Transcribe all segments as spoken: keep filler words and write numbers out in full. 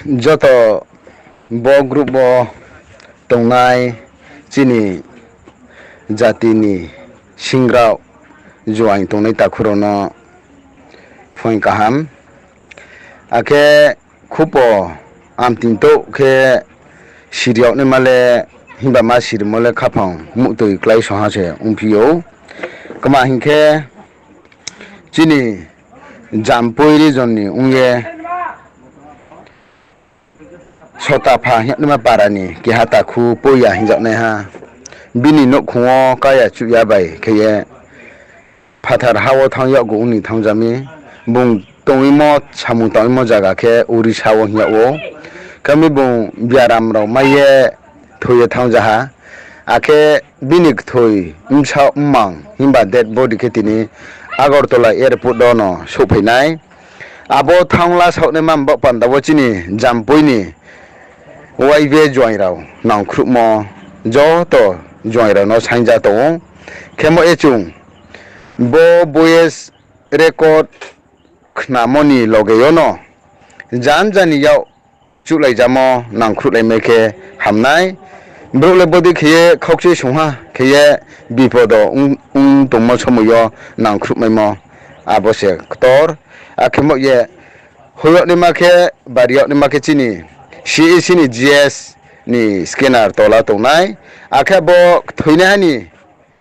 Joto bo group wo tongnai chini jati ni singrao juaing tongnai takhu rao no phuaing kaham. Akhe khupo amting touh khe siri yag naima le, himba ma sirimo le khaphang muhtoi klái songha se ongphi ou. Kma hing khe, chini Jampui region ni ong ye Sotapha hing yag naima para ni keha takhu Poiya hing yag naiha. Bini nouhkhong wo kaya chuhya bai khe ye phathar ha wo thanng yag ong ni thanngja mi. Bung tongmo, samung tangmo zaga khe Orissa wo hing yag ou. Khe mi bung biaram rao mai ye thoi ye thanngja ha. Akhe bini kthoi bsaoh mmang himba dead body khe tini Agartala airport wo no souhphai nai. Abo thanng la saoh naima baoh panda wo chini Jampui ni Y B A juaing rao nangkhruhmo joto juaing rao no saingja tong ou. Khemo ye chung bo voice record khnamo ni loge yo no janja ni yak chuhlaijamo nangkhruhlaimai khe ham nai. Brouh le bodei khe ye khaukchoi songha khe ye bipodo ong, ong tongmo somoi yo nangkhruhmaimo abo se ktor. Akhe mo ye hoih yag naima khe, bari yag naima khe chini C A C ni G S ni scanner tola tongnai. Akhe bo thoinaiha ni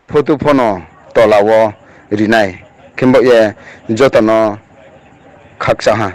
photo pho no tola wo ri nai. Khembo ye joto no khakchang ha.